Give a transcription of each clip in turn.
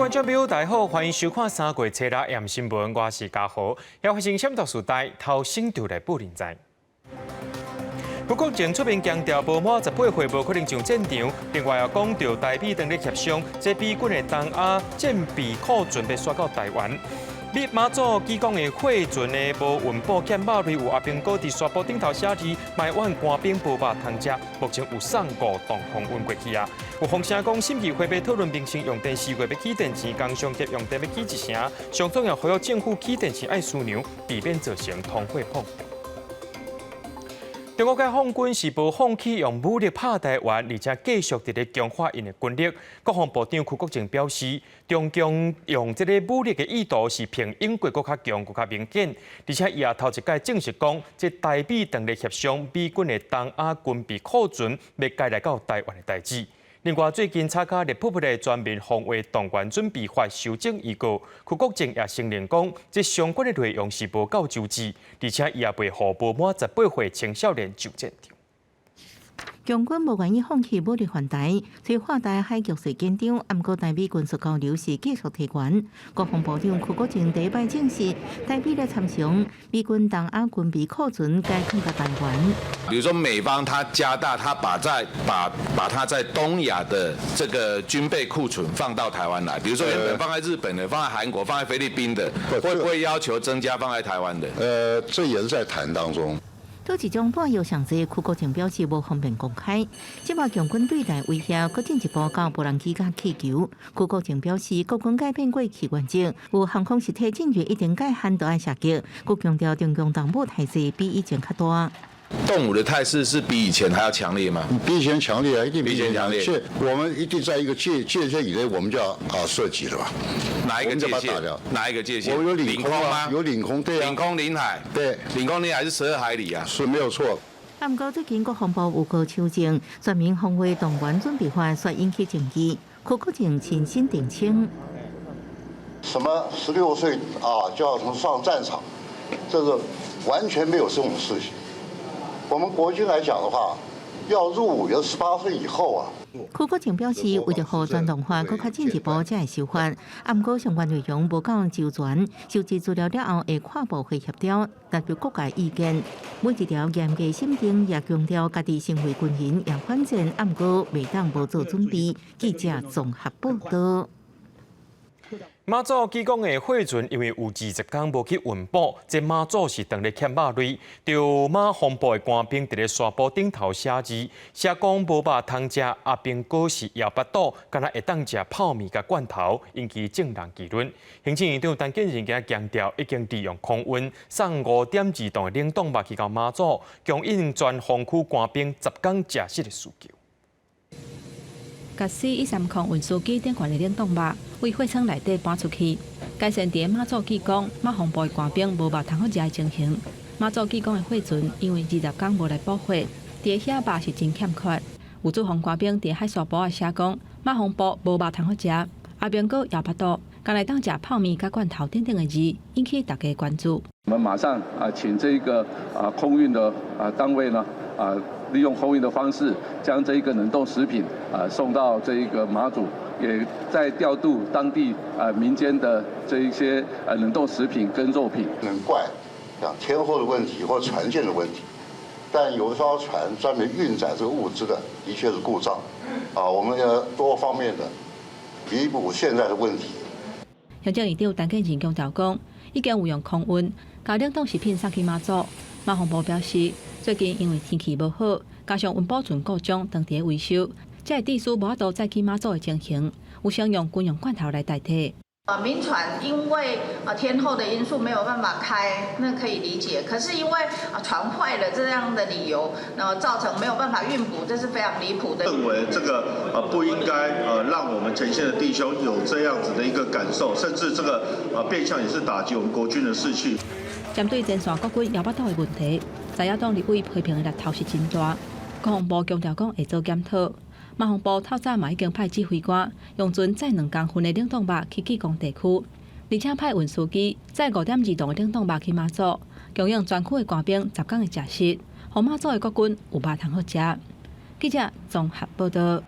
觀眾朋友，大家好，歡迎收看三月初六暗新聞，我是嘉豪。要發生什麼事代，頭先就來報您知。胡國正出面強調，無滿18歲無可能上戰場。另外又講著台美當咧協商，這美軍的東亞戰備庫存欲徙到台灣。美馬祖機港的貨船的無運補欠肉類，有阿兵哥佇沙埔頂頭寫字，埋怨官兵無肉通食，目前有送五棟空運過去啊。有風聲講，審議會欲討論民生用電4月欲起電錢，工商業用電欲起一成，上重要呼籲政府起電錢愛思量，避免造成通貨膨脹。中國解放軍是無放棄用武力拍台灣，而且繼續佇咧強化𪜶的軍力。國防部長邱國正表示，中共用這个武力的意圖是憑英國閣較強、閣較明顯。而且伊也頭一擺證實講，這台美當咧協商美軍的東亞軍備庫存欲改來到台灣的代誌。另外，最近參加立法院的全民防衛動員準備法修正預告，邱國正也承認講，這相關的內容是無夠周至，而且伊也袂予無滿18歲青少年上戰場。共軍無願意放棄武力犯台，催化台海局勢緊張，毋過台美軍事交流是繼續提懸。國防部長邱國正第一擺證實，台美咧參詳美軍東亞軍備庫存改放到台灣。比如說美方他加大，他把在把把他在東亞的這個軍備庫存放到台灣來，比如說原本放在日本的、放在韓國、放在菲律賓的，會不會要求增加放在台灣的？這也是在談當中。佗一種彈藥上濟，邱國正表示無方便公開。這擺共軍對台威脅，閣進一步交無人機佮氣球。邱國正表示，國軍改變過去原則，有航空實體進入一定界限就愛射擊。閣強調中共動武態勢比以前較大。動武的態勢是比以前還要強烈嗎？比以前強烈啊，一定比以前強烈。是，我們一定在一個界限以內，我們就要射擊了吧？哪一個界限？哪一個界限？我有領空嗎？有領空，對啊。領空領海，對。領空領海是12海里啊，是沒有錯。毋過最近國防部有個修正，全民防衛動員準備法，煞引起爭議。邱國正親身澄清。什麼16歲啊就要從上戰場？這個完全沒有這種事情。我們國軍來講的話，要入伍要18歲以後啊。邱國正表示，為著予全動法閣較進一步才會修法，毋過相關內容無夠周全，收集資料了後會跨部會協調，代表各界意見。每一條嚴格審定，也強調家己身為軍人也反戰，毋過袂當無做準備。記者綜合報道。馬祖機港的貨船因為有20工無去運補，這馬祖是當咧欠肉類。著馬防部的官兵佇咧沙埔頂頭寫字，寫講無肉通食，阿兵哥是枵腹肚，敢若會當食泡麵佮罐頭，引起眾人議論。行政院長陳建仁今仔強調，已經利用空運送5.2噸的冷凍肉去到馬祖，供應全防區官兵10工食食的需求。共 C-130運輸機頂懸的冷凍肉，為貨倉內底搬出去。改善佇馬祖機港馬防部的官兵無肉通好食的情形。馬祖機港的貨船因為20工無來補貨，佇遐肉是真欠缺。有駐防官兵佇海沙埔仔寫講，馬防部無肉通好食，阿兵哥枵腹肚，敢若會當食泡麵佮罐頭等等的字，引起大家關注。我們馬上請這個空運的單位呢利用空運的方式，將這一個冷凍食品送到這一個馬祖，也在調度當地民間的這一些冷凍食品跟肉品。不能怪像天候的問題或船艦的問題，但有一艘船專門運載這個物資的，的確是故障。我們要多方面的彌補現在的問題。行政院長陳建仁強調講，已經有用空運共冷凍食品送去馬祖。馬防部表示，最近因為天氣無好，加上運補船故障，當佇咧維修，才會致使無法度載去馬祖的情形，有先用軍用罐頭來代替。民船因為天候的因素沒有辦法開，那可以理解。可是因為船壞了這樣的理由，那麼造成沒有辦法運補，這是非常離譜的。認為這個不應該讓我們前線的弟兄有這樣子的一個感受，甚至這個變相也是打擊我們國軍的士氣。針對前線國軍枵腹肚的問題，在野黨立委批評的力頭是真大。國防部強調講會做檢討。馬防部透早嘛已經派指揮官用船載2公份的冷凍肉去機港地區，而且派運輸機載5.2噸的冷凍肉去馬祖，供應全區的官兵10工的食食，予馬祖的國軍有肉通好食。記者綜合報道。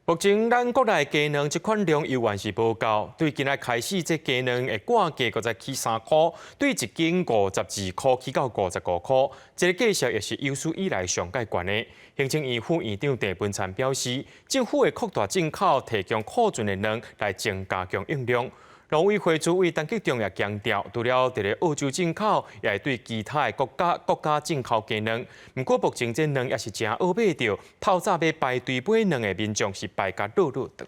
目前咱國內雞卵這款量猶原是無夠，對今仔開始，這雞卵的掛價閣再起3箍，對一斤52箍起到55箍，這个價數也是有史以來上蓋懸的。行政院副院長鄭文燦表示，政府會擴大進口，提供庫存的卵來增加供應量。農委會主委陳吉仲也強調，除了佇咧澳洲進口，也會對其他的國家進口雞卵。毋過目前這卵也是誠好買著，透早欲排隊買卵的民眾是排甲落落長。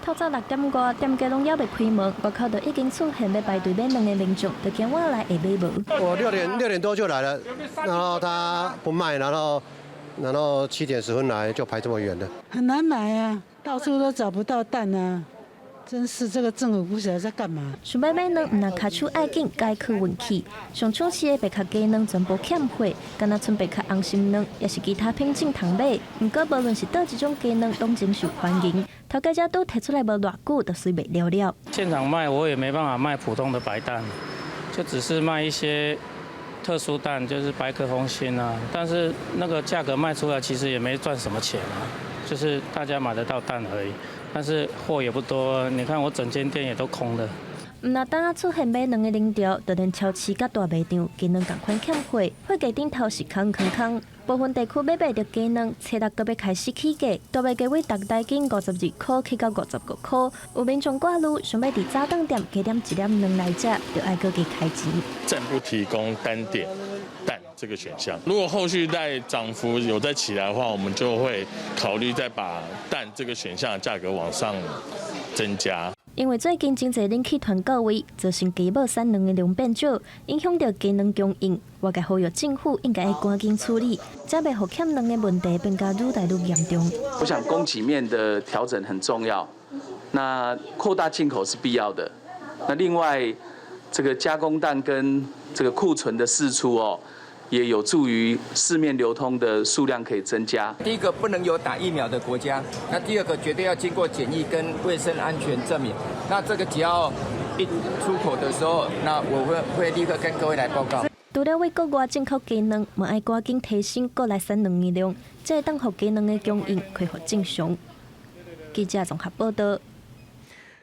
透早6點外，店家攏猶未開門，外口就已經出現欲排隊買卵的民眾，就驚晚來會買無。我6點多就來了，然後他不賣，然後7點10分來就排這麼遠的。很難買啊，到處都找不到蛋啊。真是這個政府不曉得在幹嘛。想欲買卵，毋但跤手愛緊，閣愛靠運氣。上搶市的白殼雞卵全部欠貨，干焦賰白殼紅心卵，抑是其他品種通買。毋過無論是佗一種雞卵，攏真受歡迎。頭家才拄提出來無偌久，就隨賣了了。現場賣我也沒辦法賣普通的白蛋，就只是賣一些特殊蛋，就是白殼紅心啊。但是那個價格賣出來，其實也沒賺什麼錢啊，就是大家買得到蛋而已。但是貨也不多，你看我整間店也都空的。毋但當出現買卵的人潮，就連超市佮大賣場，雞卵仝款欠貨，貨架頂頭是空空空。部分地區買袂著雞卵，初六閣欲開始起價，大賣雞尾逐台斤52箍起到55箍。有民眾掛慮，想欲佇早頓店加點一粒卵來食，就愛閣加開錢。暫不提供單點蛋這個選項。如果後續再漲幅有再起來的話，我們就會考慮再把蛋這個選項的價格往上增加。因為最近真濟冷氣團到位，造成雞母產卵的量變少，影響著雞卵供應。外界呼籲政府應該趕緊處理，才袂予欠卵的問題變甲愈來愈嚴重。我想供給面的調整很重要，那擴大進口是必要的。那另外，這個加工蛋跟這個庫存的釋出哦，也有助於市面流通的數量可以增加。第一個不能有打疫苗的國家，那第二個絕對要經過檢疫跟衛生安全證明。那這個只要一出口的時候，那我會立刻跟各位來報告。除了對國外進口雞卵，嘛愛趕緊提升國內產卵的量，才會當予雞卵的供應恢復正常。記者綜合報道。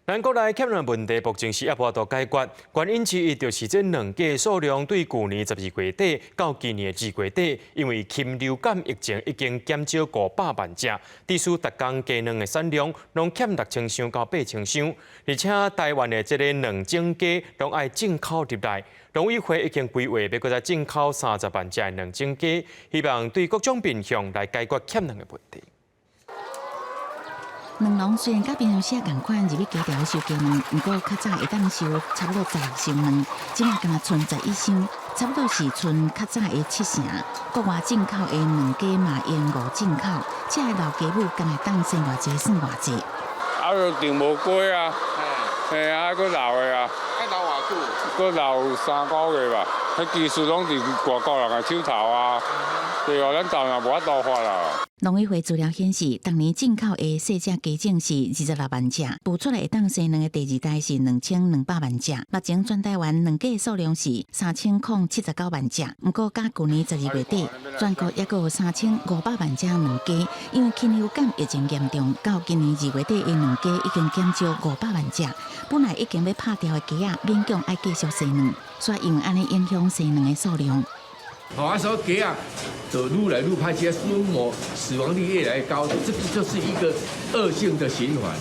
咱國內欠卵問題目前是猶無法度解決，原因之一就是這卵雞數量對舊年12月底到今年2月底，因為禽流感疫情已經減少500萬隻，致使逐工雞卵的產量攏欠6000箱到8000箱，而且台灣的這个卵種雞攏愛進口入來，農委會已經規劃欲閣再進口30萬隻的卵種雞，希望對各種面向來解決欠卵的問題。卵農雖然佮平常時仝款入去雞場收雞卵，毋過較早會當收差不多16箱卵，這馬干焦賰11箱，差不多是賰較早的七成。國外進口的卵雞嘛延誤進口，這个老雞母敢會當生偌濟算偌濟。啊，就訂無過啊，嘿啊，閣留的啊。愛留偌久？閣留3個月吧，彼技術攏佇外國人的手頭啊，對啊，咱台灣無法度發啦。農委會資料顯示，逐年進口的細隻雞種是26萬隻，孵出來會當生卵的第二代是2200萬隻。目前全台灣卵雞數量是3079萬隻，毋過佮舊年12月底，全國猶閣有3500萬隻卵雞，因為禽流感疫情嚴重，到今年2月底的卵雞已經減少500萬隻。本來已經欲拍掉的雞仔，勉強愛繼續生卵，所以因為按呢影響生卵的數量。好，啊，所以雞仔就愈來愈歹食，死亡率越來越高，這個就是一個惡性的循環。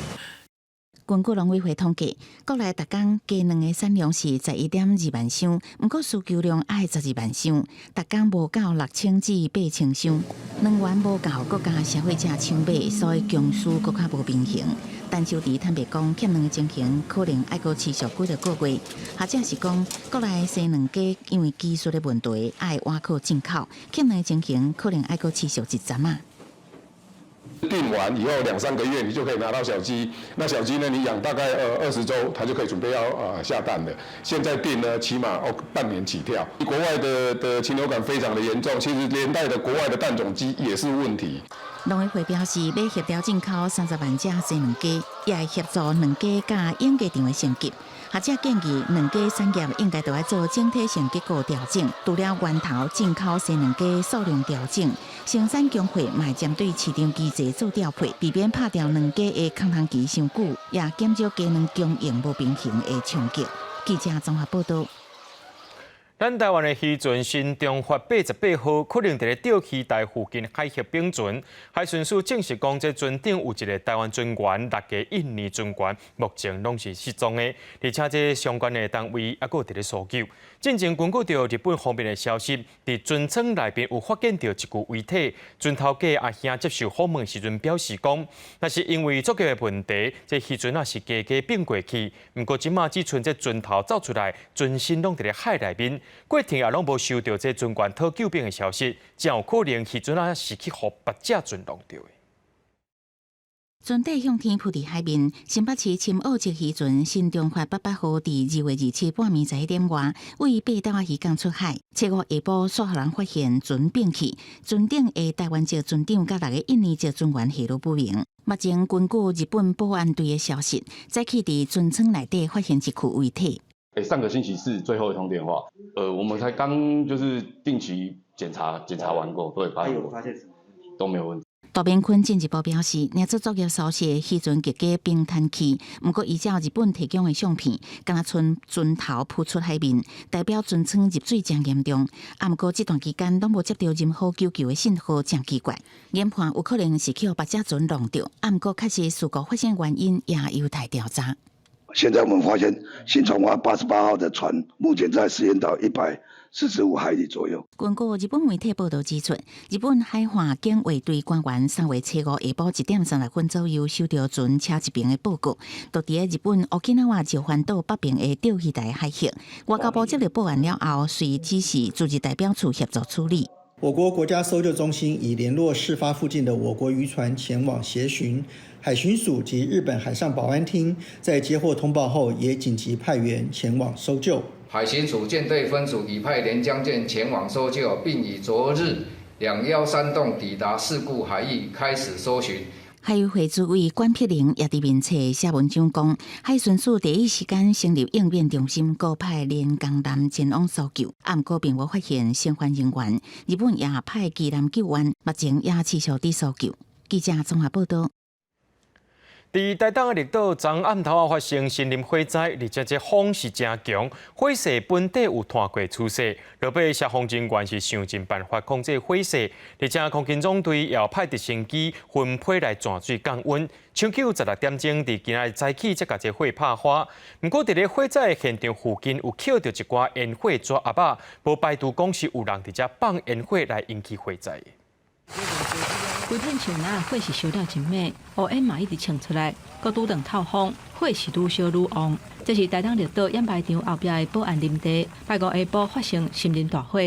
根據農委會統計，國內逐工雞卵的產量是11.2萬箱，毋過需求量愛12萬箱，逐工無夠6000至8000箱，卵源無夠，閣共消費者搶買，所以供需閣較無平衡。陳秀池坦白講，欠卵的情形可能愛閣持續幾個月，或者是講國內生卵雞因為技術的問題愛倚靠進口，欠卵的情形可能愛閣持續一陣仔。訂完以後兩三個月，你就可以拿到小雞。那小雞呢，你養大概20週，它就可以準備要下蛋了。現在訂呢，起碼哦半年起跳。國外的禽流感非常的嚴重，其實連帶的國外的蛋種雞也是問題。農委會表示，欲協調進口30萬隻生卵雞，也會協助卵雞佮養雞場的升級。學者建議，卵雞產業應該著愛做整體性結構調整，除了源頭進口生卵雞數量調整，生產工會嘛會針對市場機制做調配，避免拍掉卵雞的空窗期傷久，也減少雞卵供應無平衡的衝擊。記者綜合報道。咱台灣的漁船新中發88號可能佇咧釣魚台附近海域反船，海巡署證實講，這船頂有一个台灣船員、六个印尼船員，目前攏是失蹤的，而且這相關的單位猶閣佇咧搜救。進前根據著日本方面的消息，佇船艙內面有發現著一具遺體。船頭家阿兄接受訪問時陣表示講，若是因為作業的問題，這漁船仔是加加反過去。毋過這馬只賰這船頭走出來，船身攏佇咧海內面，過程也攏無收著這船員討救兵的消息，真有可能漁船仔是去予別隻船弄著的。船底向天浮佇海面，新北市深澳籍漁船新中發88號，佇2月27半暝11點外，位八斗仔漁港出海。七五下晡，煞予人發現船反去，船頂的台灣籍船長佮六个印尼籍船員下落不明。目前根據日本保安隊的消息，早起佇船艙內底發現一具遺體。欸，上個星期四最後一通電話，我們才剛就是定期檢查，檢查完過，對，有發現什麼問題？都沒有問題。杜明坤進一步表示，領做作業消息，漁船結果冰攤去，毋過依照日本提供的相片，敢若賰船頭浮出海面，代表船艙入水誠嚴重。啊，毋過這段期間攏無接著任何求救的信號，誠奇怪。研判有可能是去予別隻船弄著，啊，毋過確實事故發生原因也有待調查。現在我們發現新創發88號的船，目前在石垣島145海里左右。根據日本媒體報道指出，日本海岸警衛隊官員3月初五下晡1點30分左右收著船車一爿的報告，就佇日本沖縄石垣島北邊的釣魚台海域，外交部接著報案了後，隨指示駐日代表處協助處理。我國國家搜救中心已聯絡事發附近的我國漁船前往協尋，海巡署及日本海上保安廳在接獲通報後，也緊急派員前往搜救。海巡署艦隊分組已派連江艦前往搜救，並於昨日213棟抵達事故海域，開始搜尋。海委會主委管碧玲也佇面冊寫文章講，海巡署第一時間成立應變中心，閣派連江艦前往搜救，啊，毋過並無發現生還人員。日本也派機艦救援，目前也持續佇搜救。記者綜合報道。佇台東的綠島，昨暗頭仔發生森林火災，而且這風是誠強，火勢本底有拖過趨勢。落尾消防人員是想盡辦法控制火勢，而且空勤總隊也派直升機分批來灌水降溫。搶救16點鐘，佇今仔日早起才共這火拍花。毋過佇咧火災的現場附近有抾著一寡煙火紙盒仔，無排除講是有人佇遮放煙火來引起火災。規片樹林火勢燒了真猛，烏煙嘛一直衝出來，閣拄著透風，火勢愈燒愈旺。這是台東綠島掩埋場後壁的保安林地，拜五下晡發生森林大火。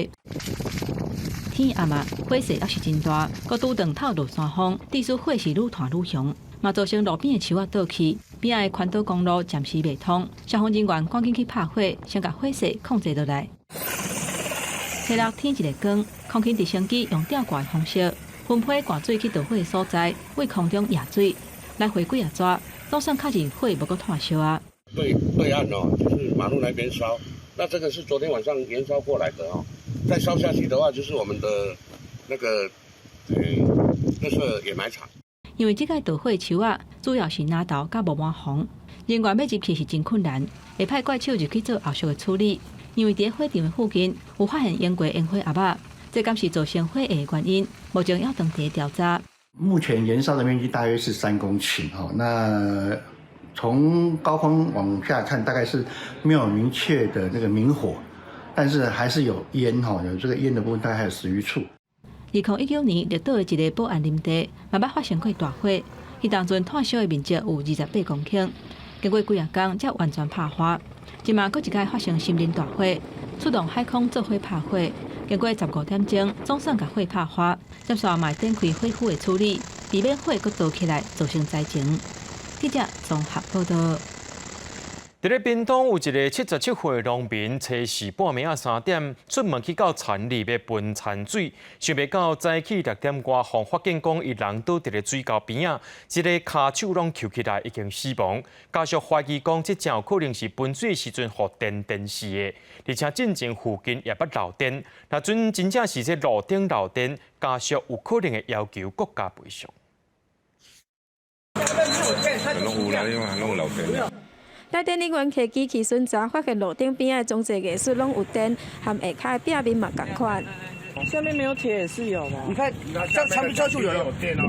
天暗啊，火勢猶是真大，閣拄著透落山風，致使火勢愈湠愈雄，嘛造成路邊的樹仔倒去，邊仔的環島公路暫時袂通。消防人員趕緊去拍火，先共火勢控制落來。初六天一个光，空勤直升機用吊掛的方式，分批灌水去著火的所在，對空中壓水，來回幾仔逝，總算確認火無閣湠燒啊。對對岸哦，就是馬路那邊燒，那這個是昨天晚上延燒過來的哦。再燒下去的話，就是我們的那個，那是掩埋場。因為這擺著火樹仔主要是林頭佮木麻黃，人員欲入去是真困難，會派怪手入去做後續的處理。因為佇火場的附近有發現用過煙火盒仔，這敢是造成火災的原因？目前猶當佇調查。目前燃燒的面積大約是3公頃，哈，那從高空往下看，大概是沒有明確的那個明火，但是還是有煙，哈，有這個煙的部分大概還有10餘處。2019年，綠島的一个保安林地嘛捌發生過大火，彼當陣湠燒的面積有28公頃，經過幾仔工才完全拍花。這馬閣一擺發生森林大火，出動海空做伙拍火，經過15點鐘，總算共火拍花，接紲嘛展開火斧的處理，避免火閣燒起來造成災情。記者綜合報道。佇咧屏東有一个77歲農民，初四半暝仔3點出門去到田裡欲分田水，想袂到早起6點外，予發現講伊人倒佇咧水溝邊仔，這个跤手攏虯起來，已經死亡。家屬懷疑講，這真有可能是噴水時陣予電電死的，而且進前附近也捌漏電，若準真正是這路頂漏電，家屬有可能會要求國家賠償。攏有啦，你看攏有漏電。台電人員提機器巡查，發現路頂邊仔的裝置藝術攏有電，和下跤的壁面嘛仝款。下面沒有鐵也是有嘛？你看，這牆壁就有電哦。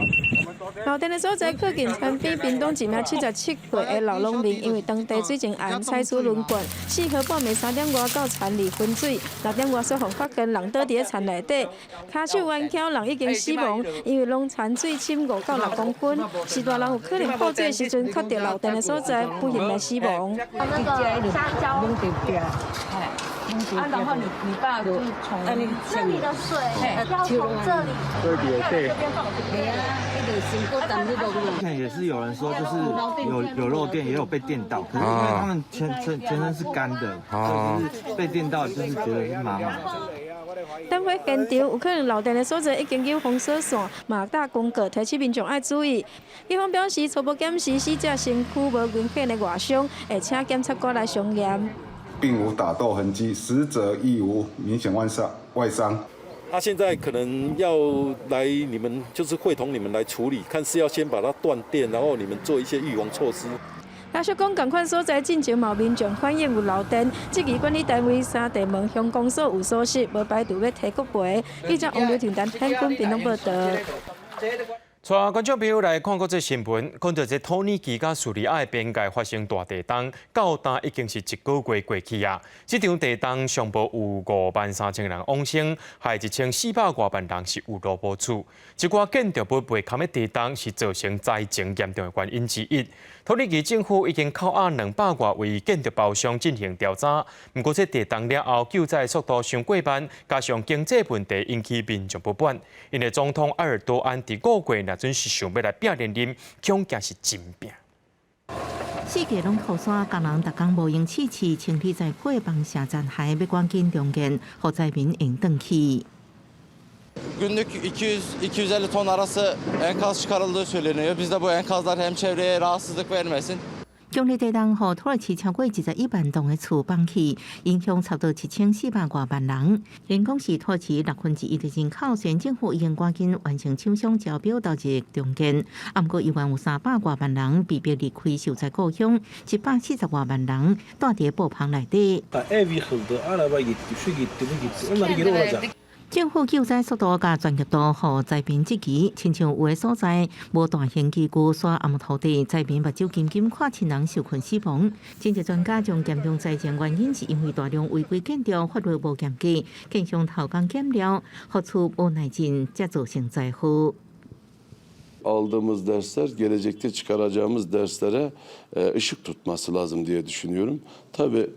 漏電的所在靠近田邊，屏東一名77歲的老農民，因為當地水情絚採取輪灌，4號半暝3點外到田裡分水，6點外煞予發現人倒佇咧田內底，跤手彎翹，人已經死亡，因為攏田水深5到6公分，是大人有可能泡水的時陣磕著漏電的所在，不幸來死亡。那個沙膠。啊，然後你爸就從這裡的水要從這裡，對對。之前也是有人說，就是有漏電，也有被電到，可是因為他們全身是乾的，就是被電到，就是覺得是麻麻的。點火現場有可能漏電的所在已經有封鎖線，嘛打公告提醒民眾愛注意。警方表示初步檢視死者身軀無明顯的外傷，會請檢察官來相驗。並無打鬥痕跡，死者亦無明顯外傷。外傷。他現在可能要來你們，就是會同你們來處理，看是要先把它斷電，然後你們做一些預防措施。家屬講，仝款所在進前嘛有民眾反映有漏電，質疑管理單位三地門鄉公所有疏失，無排除欲提國賠。記者王劉婷丹、潘君屏東報導。帶觀眾朋友來看國際新聞，講著這土耳其佮敘利亞的邊界發生大地動，到今已經是一個月過去啊。這場地動上無有5萬3千人往生，害1400外萬人是有路無厝。這寡建築物袂堪的地動是造成災情嚴重的原因之一。土耳其政府已經扣押200外位建築包商進行調查。毋過這地動了後，救災速度傷過慢，加上經濟問題引起民眾不滿。𪜶的總統埃爾多安佇5月若準是想欲來拼連任，恐驚是真拚。四界攏塗沙，工人逐工無閒試試，清理在火放射殘骸，欲趕緊重建，予災民會轉去。 Günlük 200-250 ton arası enkaz çıkarıldığı söyleniyor. Biz de bu enkazlar hem çevreye rahatsızlık vermesin. 強烈地動予土耳其超過21萬棟的厝崩去，影響差不多1400外萬人。人講是土耳其1/6的人口，雖然政府已經趕緊完成廠商招標投入重建，毋過猶原有300外萬人被迫離開受災故鄉，140外萬人蹛佇布棚內底。 Ev yıkıldı, araba gitti, şu gitti, bu gitti. Onlar geri olacak. 政府救災速度佮專業度，予災民質疑，親像有的所在無大型機具徙掩土地，災民目睭金金看親人受困死亡。經濟專家將嚴重災情原因是因為大量違規建築法律無嚴格，建商偷工減料，予厝無耐震，才造成災禍。 Aldığımız dersler gelecekte çıkaracağımız derslere ışık tutması lazım diye düşünüyorum. Tabii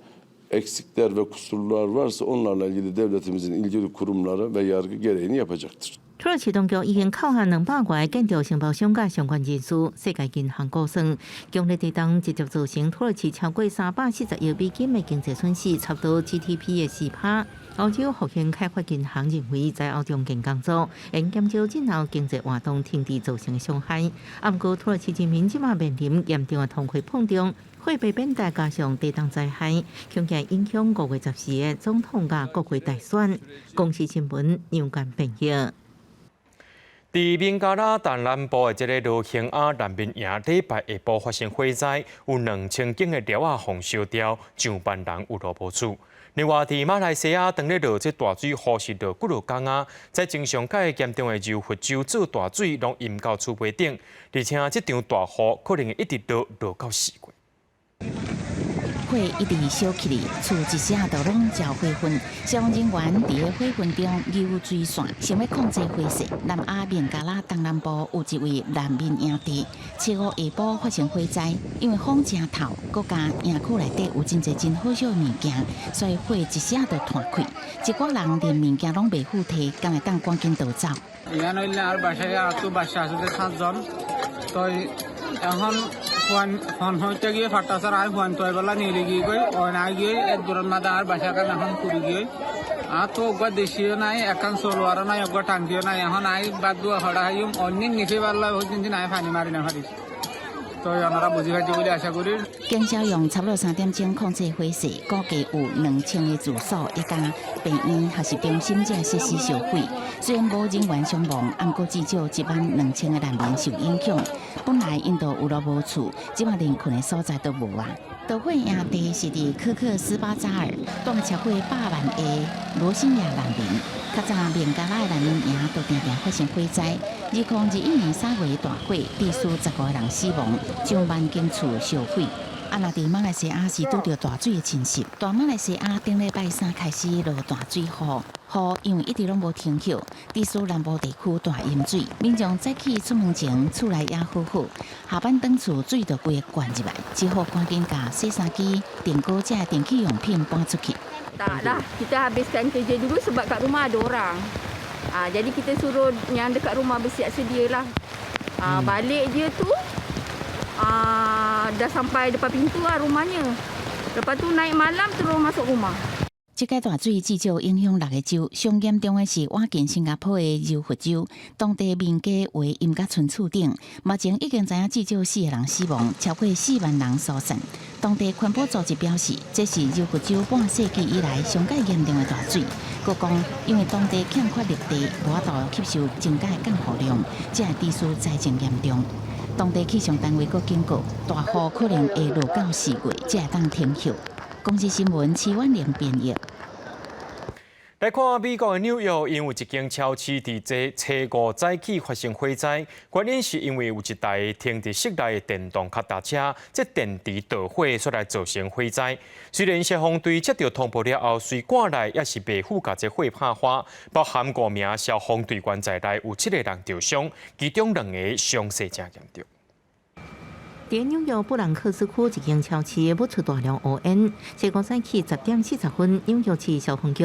eksikler ve kusurlar varsa onlarla ilgili devletimizin ilgili kurumları ve yargı gereğini yapacaktır. 土耳其當局已經扣押200外建築承包商佮相關人士。世界銀行估算，強烈地動直接造成土耳其超過340億美金的經濟損失，差不多 GDP 的4%。歐洲復興開發銀行認為，災後重建工作會減少戰後經濟活動停滯造成的傷害。毋過土耳其人民這馬面臨嚴重的通貨膨脹、貨幣貶值，加上地動災害，恐驚影響5月14的總統佮國會大選。公視新聞楊冠編譯。佇孟加拉東南部的這个羅興亞難民營，禮拜下晡發生火災，有2000間的寮仔予燒掉，上萬人有路無厝。另外，佇馬來西亞，當咧落這大水雨是落幾落工啊，災情上蓋嚴重的柔佛州做大水攏淹到厝尾頂，而且這場大雨可能會一直落落到4月。火一直燒起來，厝一下就攏焦火焚。消防人員佇咧火焚中游水線，想欲控制火勢。南亞孟加拉東南部有一位難民營地，七五下晡發生火災，因為風誠透，閣加營區內底有真濟真好燒的物件，所以火一下就湠開。一寡人連物件攏袂赴提，敢會當趕緊逃走。 এখানে হইলে আর বাসায় আছে সাতজন তো এখন phone phone হইতে গিয়ে ফাটাসার I phone তো এবেলা নিয়ে গিয়ে কই নাই গিয়ে এক দূরের মাদা আর বাসা কান এখন পুরি গিয়ে আর তো ওগা দেশীয় নাই একান চলোয়ারও নাই ওগা টাঙ্কিও নাই এখন I বাদ দুয়া হড়া হাইম অন্য নিচে পারলে হচ্ছে নাই পানি মারি না পারিস তো ওনারা বুঝি পারছে বলে আশা করি。警消用差不多3點鐘控制火勢，估計有2000个住所、一家病院、學習中心這設施燒毀。雖然無人員傷亡，毋過至少1萬2千個難民受影響。本來𪜶就有路無厝，這擺連睏的所在都無啊！導火營地是佇柯克斯巴扎爾，住超過100萬個羅興亞難民。較早孟加拉的難民營都定定發生火災。2021年3月大火，致使15個人死亡，上萬間厝燒毀。啊，若佇馬來西亞是拄著大水的侵襲，大馬來西亞頂禮拜三開始落大水雨，雨因為一直攏無停歇，致使南部地區大淹水，民眾早起出門前，厝內也好好，下班轉厝水就規个灌入來，只好趕緊共洗衫機、電鍋這電器用品搬出去。 Tak lah, kita habiskan kerja dulu sebab kat rumah ada orang. Ha, jadi kita suruh yang dekat rumah bersiap sedia lah. Ha, balik je tu, ha, dah sampai depan pintu lah rumahnya. Lepas tu naik malam terus masuk rumah. 這屆大水至少影響六個州，上嚴重的是倚近新加坡的柔佛州，當地民家會淹甲賰厝頂，目前已經知影至少四個人死亡，超過4萬人疏散。當地環保組織表示，這是柔佛州半世紀以來上蓋嚴重的大水。閣講，因為當地欠缺綠地，無法度吸收增加的降雨量，才會致使災情嚴重。當地氣象單位閣警告，大雨可能會落到4月，才會當停歇。公視新聞徐婉玲編譯。來看美國的紐約，因為一間超市佇這初五早起發生火災，原因是因為有一台停佇室內的電動腳踏車，這電池導火，所來造成火災。雖然消防隊接到通報了後，隨趕來，也是袂赴共這火拍花，包含五名消防隊員在內，有七個人著傷，其中兩个傷勢誠嚴重。佇紐約布朗克斯區一間超市冒出大量烏煙。初五早起10點40分，紐約市消防局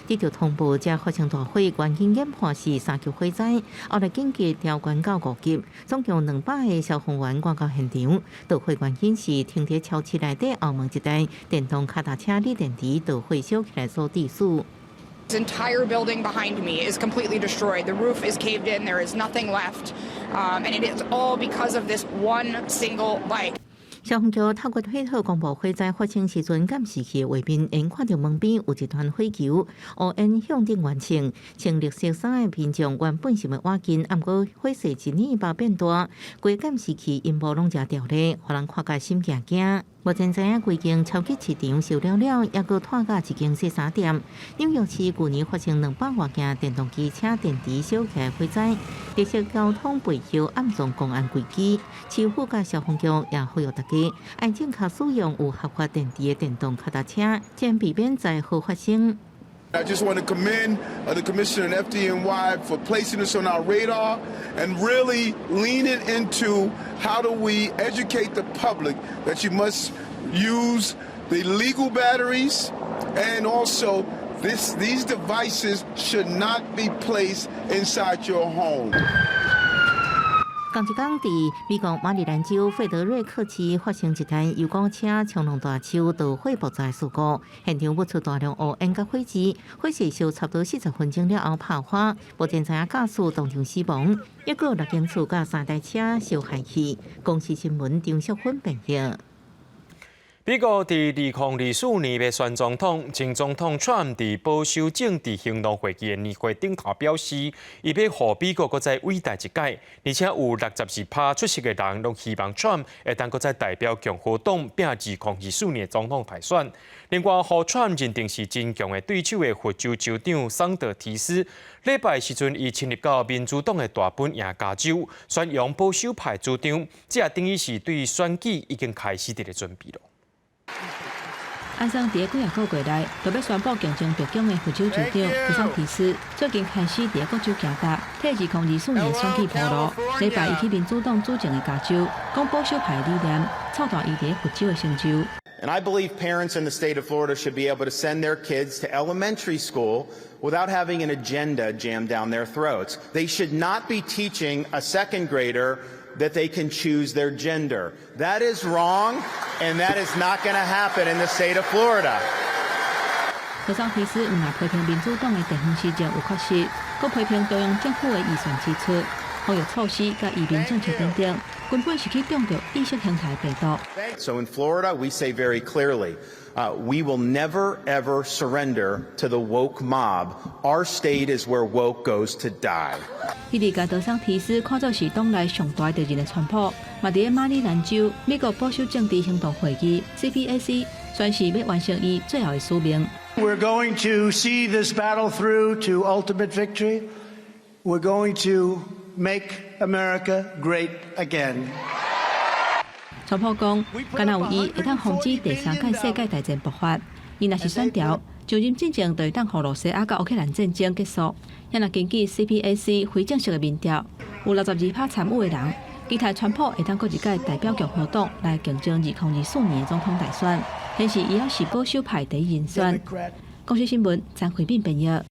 接到通報，才發生大火，原因研判是三級火災。後來緊急調懸到5級，總共200個消防員趕到現場。導火原因是停佇超市內底後門一台電動腳踏車鋰電池導火燒起來所致死。 This entire building behind me is completely destroyed. The roof is caved in. There is nothing left. And it is all because of this one single bike. 消防局透過推特公布火災發生時陣監視器畫面，𪜶看著門邊有一團火球，烏煙向頂懸衝，穿綠色衫的民眾原本想欲倚近，毋過火勢一年包變大，規監視器螢幕攏誠著咧，予人看甲心驚驚。目前知影規間超級市場燒了了，猶閣拖甲一間洗衫店。紐約市舊年發生200外件電動機車電池燒起來火災，綠色交通背後暗藏公安危機。市府佮消防局也呼籲大家，愛正確使用有合法電池的電動腳踏車，才避免災禍發生。 I just want to commend the commissioner and FDNY for placing this on our radar and really leaning into how do we educate the public that you must use the legal batteries and also these devices should not be placed inside your home. 仝一工，佇美國馬里蘭州費德瑞克市發生一台遊覽車衝撞大樹導火爆炸事故，現場冒出大量烏煙佮火舌，火勢燒差不多40分鐘了後拍花，目前知影駕駛當場死亡，抑閣有六間厝佮三台車燒害去。公視新聞張淑芬編譯。美國佇2024年欲選總統，前總統川普佇保守政治行動會議的年會頂頭表示，伊欲予美國閣再偉大一擺，而且有62%出席的人攏希望川普會當閣再代表共和黨拚2024年總統大選。另外，予川普認定是真強的對手的佛州州長桑德提斯，禮拜時陣伊深入到民主黨的大本營加州，宣揚保守派主張，這也等於是對選舉已經開始佇咧準備囉。按算佇幾仔個月內，就欲宣布競爭白宮的佛州州長德桑提斯，最近開始佇各州行踏，替2024年選舉鋪路。禮拜伊去民主黨主政的加州，講保守派理念，創大伊佇佛州的成就。 And I believe parents in the state of Florida should be able to send their kids to elementary school without having an agenda jammed down their throats. They should not be teaching a second grader that they can choose their gender. That is wrong, and that is not going to happen in the state of Florida. 德桑提斯毋但批評民主黨的地方施政有缺失，閣批評中央政府的預算支出、防疫措施佮移民政策等等，根本是去中著意識形態病毒。 So in Florida, we say very clearly, we will never ever surrender to the woke mob. Our state is where woke goes to die. 彼佇共德桑提斯看做是黨內上大敵人的川普，嘛佇咧馬里蘭州美國保守政治行動會議 CPAC 宣示欲完成伊最後的使命。 We're going to see this battle through to ultimate victory. We're going to make America great again. 川普講，敢若有伊會當防止第三屆世界大戰爆發。伊若是選著，就任進前就會當予露西亞佮烏克蘭戰爭結束。若根據 CPAC 非正式的民調，有62%參與的人，期待川普會當閣一屆代表共和黨來競爭2024年的總統大選，顯示伊猶是保守派第一人選。公視新聞張惠敏編譯。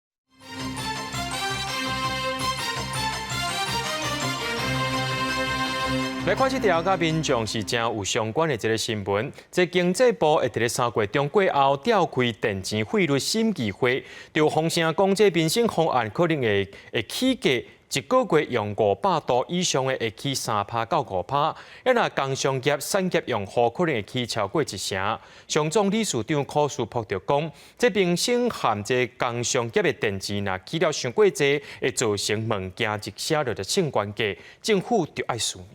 來看這條佮民眾是誠有相關的一个新聞。這經濟部會佇咧3月中過後召開電錢費率審議會，就風聲講這民生方案可能會會起價，一個月用500度以上的會起3%到5%。啊，若工商業、產業用戶可能會起超過一成。商總理事長柯書博就講，這民生和這工商業的電錢若起了傷過濟，會造成物件一寫落就升懸價，政府就愛思量。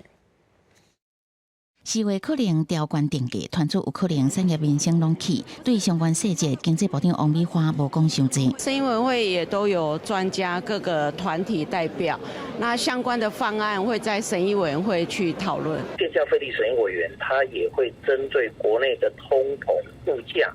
4月可能調懸電價，傳出有可能產業民生攏起。對相關細節，經濟部長王美花無講傷濟。審議委員會也都有專家各個團體代表，那相關的方案會在審議委員會去討論。電價費率審議委員，他也會針對國內的通膨物價，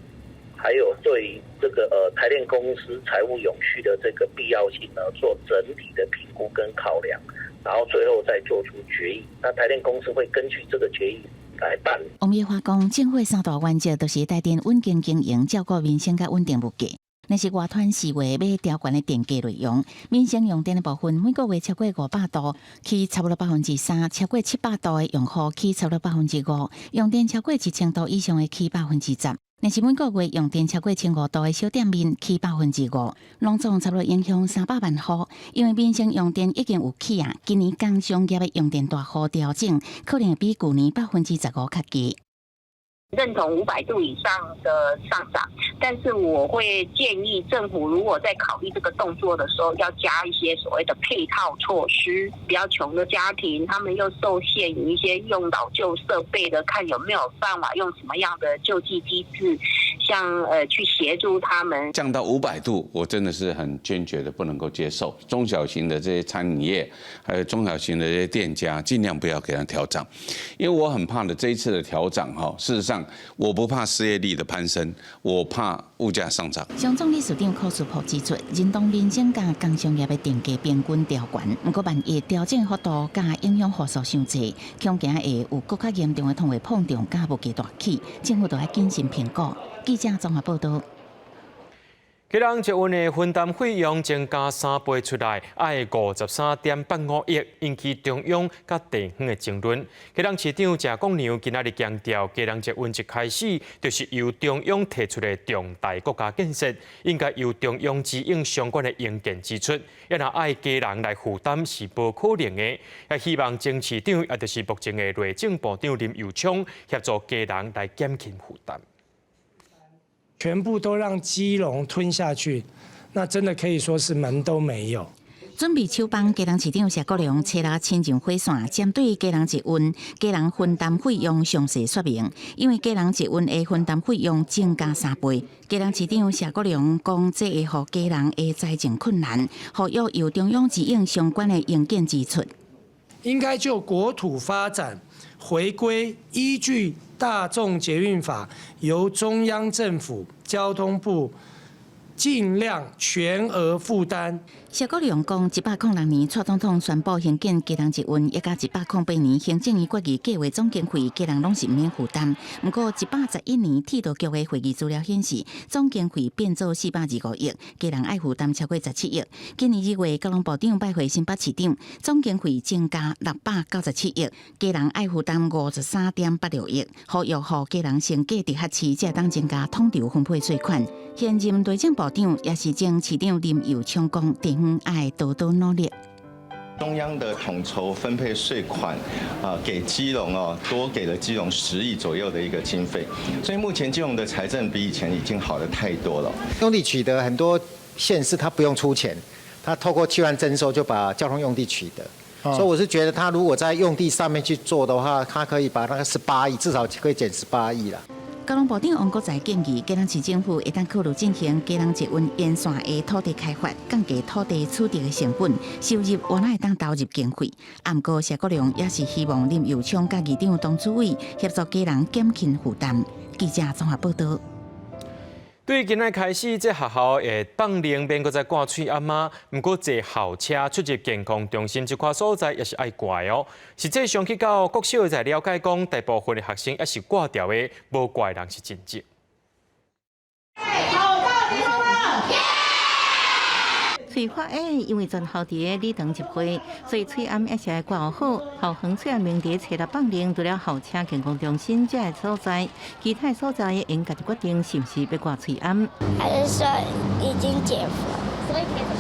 還有對這個台電公司財務永續的這個必要性呢，做整體的評估跟考量。然後最後再做出決議，那台電公司會根據這個決議來辦理。王美花講，政府三大原則都是台電穩健經營、照顧民生佮穩定物價。若是外傳4月欲調懸的電價內容，民生用電的部分每個月超過500度，起差不多3%；超過700度的用戶起差不多5%；用電超過1000度以上的起10%。若是每個月用電超過1500度的小店面起5%，攏總差不多影響300萬戶。因為民生用電已經有起啊，今年工商業的用電大戶調整，可能比舊年15%較低。認同500度以上的上漲，但是我會建議政府如果在考慮這個動作的時候，要加一些所謂的配套措施。比較窮的家庭，他們又受限於一些用老舊設備的，看有沒有辦法用什麼樣的救濟機制，像去協助他們。降到500度，我真的是很堅決的不能夠接受。中小型的這些餐飲業，還有中小型的這些店家，盡量不要給他調漲，因為我很怕的這一次的調漲，哈，事實上。我不怕失業率的攀升，我怕物價上漲。商總理事長柯書博指出，認同民生佮工商業的電價平均調懸，毋過萬一調整幅度佮影響戶數傷濟，恐驚會有閣較嚴重的通貨膨脹佮物價大起，政府都愛謹慎評估。記者綜合報導。基隆捷運的分擔費用增加3倍出來，愛53.85億，引起中央佮地方的爭論。基隆市長謝國樑今仔日強調，基隆捷運一開始就是由中央提出的重大國家建設，應該由中央指引相關的營建支出，抑若愛基隆來負擔是無可能的。也希望前市長，也就是目前的內政部長林右昌協助基隆來減輕負擔。全部都讓基隆吞下去，那真的可以說是門都沒有。準備手幫基隆市長謝國樑初六親上火線，針對基隆捷運基隆分擔費用詳細說明。因為基隆捷運的分擔費用增加3倍，基隆市長謝國樑講，這會予基隆的財政困難，呼籲由中央指引相關的營建支出。應該就國土發展回歸，依據大眾捷運法，由中央政府交通部盡量全額負擔。謝國樑講，106年，蔡總統宣布興建基隆捷運，一佮108年行政院決議計劃總經費，基隆攏是毋免負擔。毋過111年鐵道局的會議資料顯示，總經費變做425億，基隆愛負擔超過17億。今年2月，交通部長拜會新北市長，總經費增加697億，基隆愛負擔53.86億，呼籲予基隆先過直轄市，才會當增加統籌分配稅款。現任內政部長也是前市長林右昌講，地方愛多多努力。中央的統籌分配稅款啊，給基隆哦，多給了基隆10億左右的一個經費，所以目前基隆的財政比以前已經好得太多了。用地取得很多縣市，他不用出錢，他透過契約徵收就把交通用地取得。所以我是覺得，他如果在用地上面去做的話，他可以把那個十八億至少可以減十八億啦。交通部長王國材建議，基隆市政府會當考慮進行基隆捷運沿線的土地開發，降低土地取得的成本，收入原來會當投入經費。毋過謝國樑也是希望林右昌佮議長董主委協助基隆減輕負擔。記者綜合報導。對今仔開始，這學校會放令免閣再掛喙罨仔？毋過坐校車出入健康中心這塊所在也是愛掛的哦。實際上去到國小才了解講，大部分的學生猶是掛著的，無掛的人是真少。口罩提供了。喙發會因為全校佇禮堂集會，所以喙罨猶是愛掛好。校方喙罨明佇初六放令，除了校車健康中心這个所在，其他所在𪜶家己決定是毋是欲掛喙罨。還是說已經解封？所以可以怎麼樣？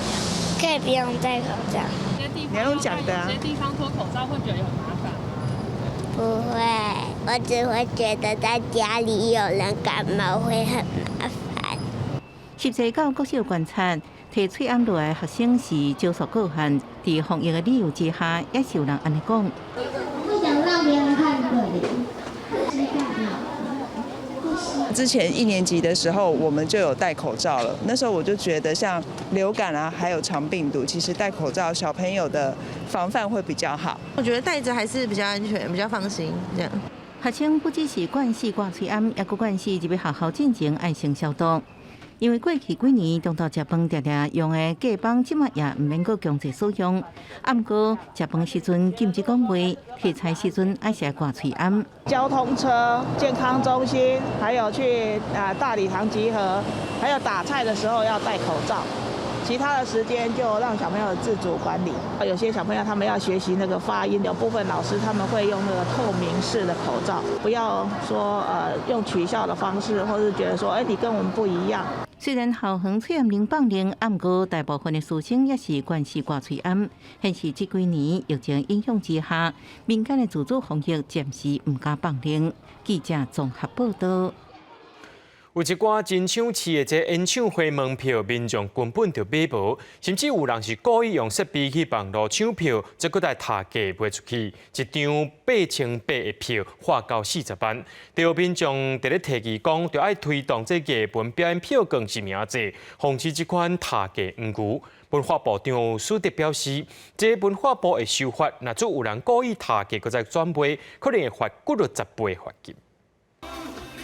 可以不用戴口罩。你要用講的啊。有些地方脫口罩會覺得很麻煩。不會，我只會覺得在家裡有人感冒會很麻煩。實際到國小觀察，提喙罨落來學生是少數個案，佇防疫的理由之下，也是有人按呢講。不想讓別人看可憐。之前一年級的時候，我們就有戴口罩了。那時候我就覺得，像流感啊，還有腸病毒，其實戴口罩小朋友的防範會比較好。我覺得戴著還是比較安全，比較放心。這樣。學生不只是慣勢掛喙罨，猶閣慣勢入去學校進前愛先消毒。因為過去幾年，中晝食飯定定用的隔板，這馬也毋免閣強制使用。毋過食飯時陣禁止講話，提菜時陣猶是愛掛喙罨。交通車、健康中心，還有去啊大禮堂集合，還有打菜的時候要戴口罩。其他的時間就讓小朋友自主管理。有些小朋友他們要學習那個發音，有部分老師他們會用那個透明式的口罩，不要說用取笑的方式，或是覺得說，哎，你跟我們不一樣。雖然校方喙罨令放令，毋過大部分的師生猶是慣勢掛喙罨。顯示這幾年疫情影響之下，民間的自主防疫暫時毋敢放令。記者綜合報導。有一寡真搶市的這演唱會門票，民眾根本就買無，甚至有人是故意用設備去網路搶票，再閣來殺價賣出去，一張8800的票花到40萬。著民眾佇咧提議講，著愛推動這藝文表演票券實名制，防止這款殺價黃牛。文化部長蘇德表示，這文化部會修法，若做有人故意殺價，閣再轉賣，可能會罰幾落十倍罰金。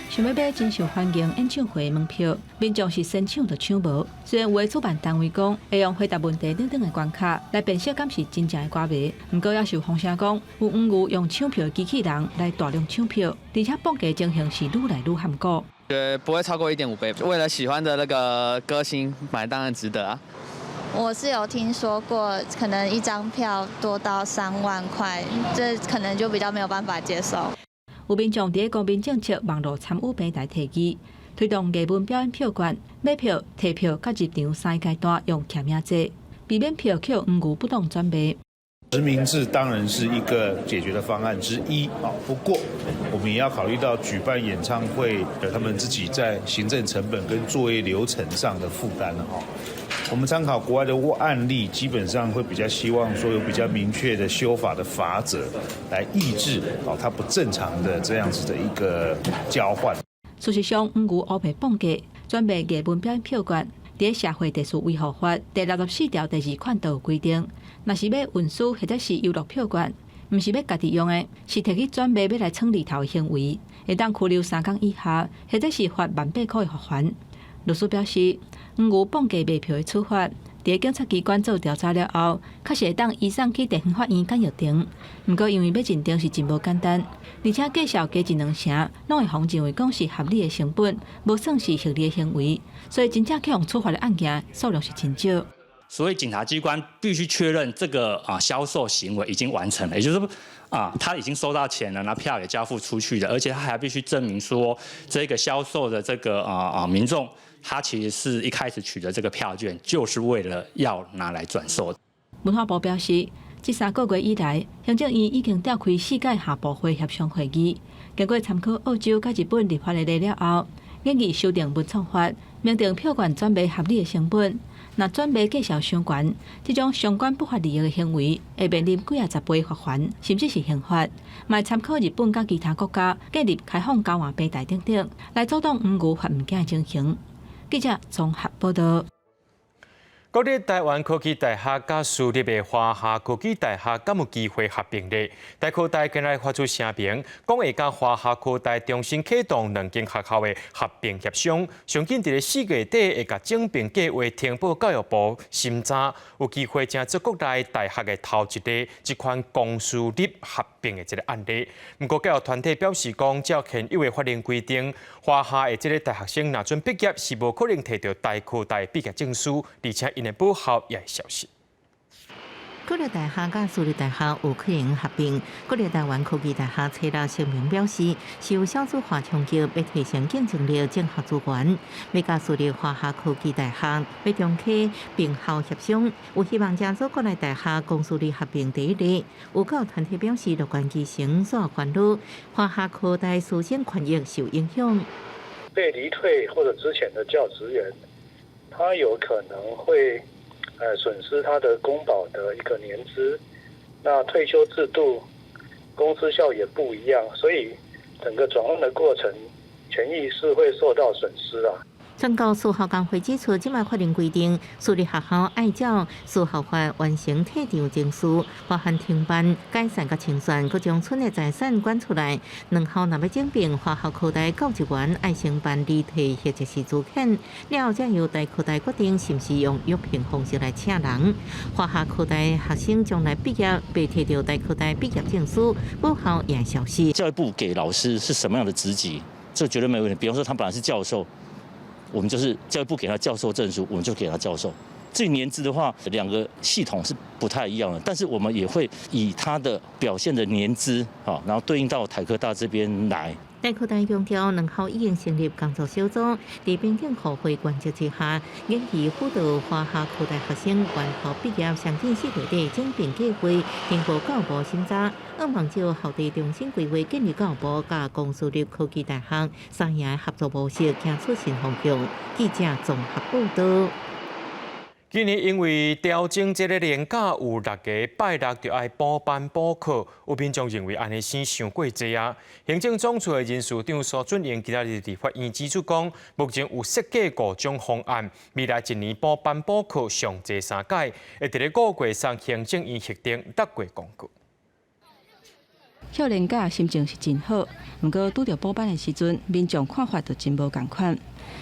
想欲買真受歡迎演唱會門票，民眾是先搶就搶無。雖然有的主辦單位講會用回答問題等等的關卡來辨識敢是真正的歌迷，毋過也是有風聲講有黃牛用搶票機器人來大量搶票，而且報價情形是愈來愈譀古。覺得不會超過1.5倍，為了喜歡的那個歌星買當然值得啊。我是有聽說過，可能一張票多到3萬塊，這可能就比較沒有辦法接受。有民眾佇咧公民政策網路參與平台提議，推動藝文表演票券買票、提票佮入場三個階段用簽名制，避免票予黃牛不當轉賣。實名制當然是一個解決的方案之一啊，不過我們也要考慮到舉辦演唱會的他們自己在行政成本跟作業流程上的負擔哈。我們參考國外的案例，基本上會比較希望說有比較明確的修法的罰則，來抑制哦它不正常的這樣子的一個交換。事實上，黃牛烏白報價轉賣藝文表演票券，佇社會秩序維護法第64條第二款都有規定，若是欲運輸或者是遊樂票券，毋是欲家己用的，是提去轉賣欲來創利頭的行為，會當拘留3工以下，或者是罰18,000箍的罰鍰。律師表示，黃牛綁架賣票的處罰，佇警察機關做調查了後，確實會當移送去地方法院簡易庭。毋過因為欲認定是真無簡單，而且價數加一兩成，攏會予人認為講是合理的成本，無算是獲利的行為，所以真正去予處罰的案件數量是真少。所以檢察機關必須確認這個銷售行為已經完成了，也就是說他已經收到錢了，那票也交付出去了，而且他還必須證明說這個銷售的這個民眾，他其實是一開始取得這個票券，就是為了要拿來轉售。文化部表示，這3個月以來，行政院已經召開四屆下部會協商會議，經過參考澳洲佮日本立法的例了後，研議修訂文創法，明定票券轉賣合理的成本。若轉賣價數傷懸，這種相關不法利益的行為，會面臨幾仔十倍罰鍰，甚至是刑罰。嘛會參考日本佮其他國家建立開放交換平台等等，來阻擋黃牛發物件的情形。記者綜合報道。國立臺灣科技大學佮私立的華夏科技大學敢有機會合併咧？台科大今日發出聲明，講會佮華夏科大重新啟動兩間學校的合併協商，上緊佇咧4月底會共整併計劃呈報教育部審查，有機會成做國內大學的頭一例這款公私立合併的這個案例。毋過教育團體表示講，照現有的法令規定，華夏的這個大學生若準畢業是無可能提著台科大畢業證書，而且𪜶的母校也會消失。國立大學佮私立大學有可能合併。國立臺灣科技大學初六聲明表示，受少子化衝擊，欲提升競爭力，整合資源，欲佮私立華夏科技大學欲重啟併校協商，有希望成做國內大學公私立合併第一例。有教育團體表示，樂觀其成，煞煩惱華夏科大師生權益受影響。被離退或者資遣的教職員，他有可能會損失他的公保的一個年資，那退休制度、公私校也不一樣，所以整個轉換的過程，權益是會受到損失啊。全國私校工會指出，這擺法令規定，私立學校愛照私校法完成退場程序，包含停辦、解散佮清算，閣將賰的財產捐出來。兩校若欲整併，華夏科大教職員愛先辦離退或者是資遣，了後才由台科大決定是毋是用約聘方式來請人。華夏科大學生將來畢業，袂提著台科大畢業證書，母校也消失。教育部給老師是什麼樣的職級？這絕對沒問題。比方說，他本來是教授。我們就是教育部給他教授證書，我們就給他教授。至於年資的話，兩個系統是不太一樣的，但是我們也會以他的表現的年資，然後對應到台科大這邊來。台科大強調，兩校已經成立工作小組，佇平等互惠原則之下，研議輔導華夏科大學生完校畢業，上緊4月底整併計劃，呈報教育部審查，向望照校地重新規劃建立教育部佮公私立科技大學三贏合作模式，行出新方向。記者綜合報道。今年因為調整這個年假，有六个拜六就愛補班補課，有民眾認為按呢生傷過濟啊。行政總處的人事長蘇俊榮今仔日佇法院指出講，目前有設計五種方案，未來一年補班補課上濟三改，會佇咧5月送行政院核定，6月公告。歇年假心情是真好，毋過拄著補班的時陣，民眾看法就真無仝款。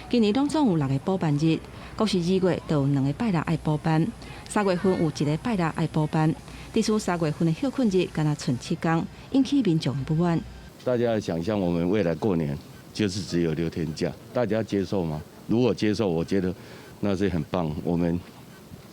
今年攏總有六个補班日，國是2月就有兩个拜六愛補班，3月份有一个拜六愛補班。致使3月份的歇睏日，干焦賰7工，引起民眾不滿。大家想象我們未來過年就是只有6天假，大家接受嗎？如果接受，我覺得那是很棒，我們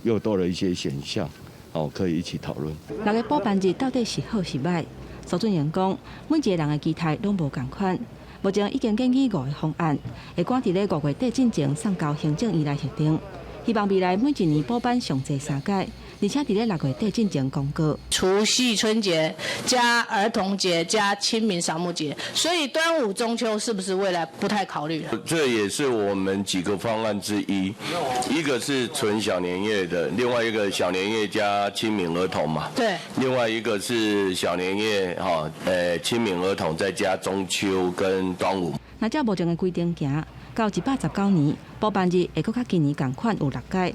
又多了一些選項，哦，可以一起討論。六个補班日到底是好是䆀？蘇俊榮講，每一個人的期待攏無仝款。目前已經建議五个方案，會趕佇咧5月底進前送交行政院來核定。希望未來每一年補班上濟三改，而且佇咧6月底進前公告。除夕春節加兒童節加清明掃墓節，所以端午中秋是不是未來不太考慮了？這也是我們幾個方案之一，一個是純小年夜的，另外一個小年夜加清明兒童嘛。對。另外一個是小年夜哈，清明兒童再加中秋跟端午。若照目前的規定行，到119年，補班日會閣較今年仝款有六改。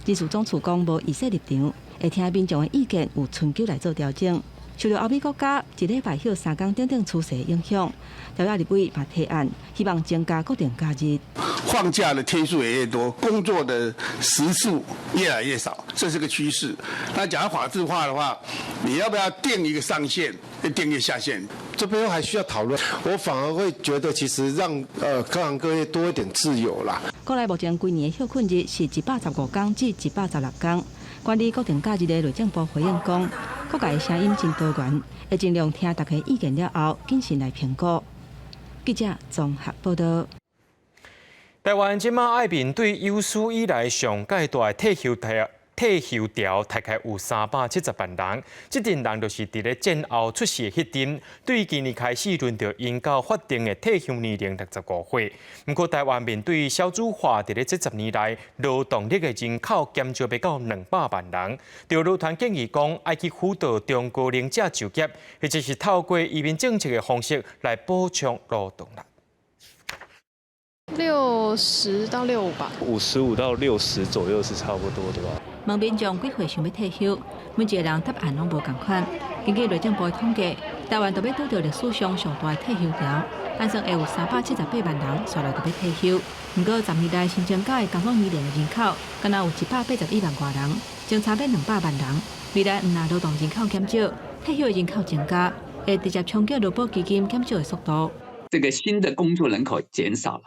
人事總處講無預設立場，會聽民眾的意見，有春秋來做調整。受著歐美國家一禮拜歇三工等等趨勢影響，朝野立委嘛提案，希望增加國定假日。放假的天數也越多，工作的時數越來越少，這是個趨勢。那講法制化的話，你要不要定一個上限，定一個下限？這背後還需要討論。我反而會覺得，其實讓各行各業多一點自由啦。國內目前規年的歇睏日是115工至116工。管理國定假日的內政部回應講，各界的聲音真多元，會盡量聽大家意見了後，謹慎來評估。記者綜合報道。台灣這馬愛面對有史以來上蓋大的退休潮，退休潮大概有370萬人，這陣人就是佇咧戰後出世的彼陣，對今年開始輪著𪜶到法定的退休年齡65歲。毋過台灣面對少子化，佇咧這10年內勞動力的人口減少欲到200萬人。著勞團建議講，愛去輔導中高齡者就業，或者是透過移民政策的方式來補充勞動力。 60到65吧，55到60左右是差不多的吧。問民眾幾歲想欲退休，每一个人答案攏無仝款。根據內政部的統計，台灣著欲拄著歷史上上大的退休潮，按算會有378萬人紲來著欲退休。毋過十年內新增加的工作年齡的人口，敢若有181萬外人，相差欲200萬人。未來毋但勞動人口減少，退休的人口增加，會直接衝擊勞保基金減少的速度。這個新的工作人口減少了。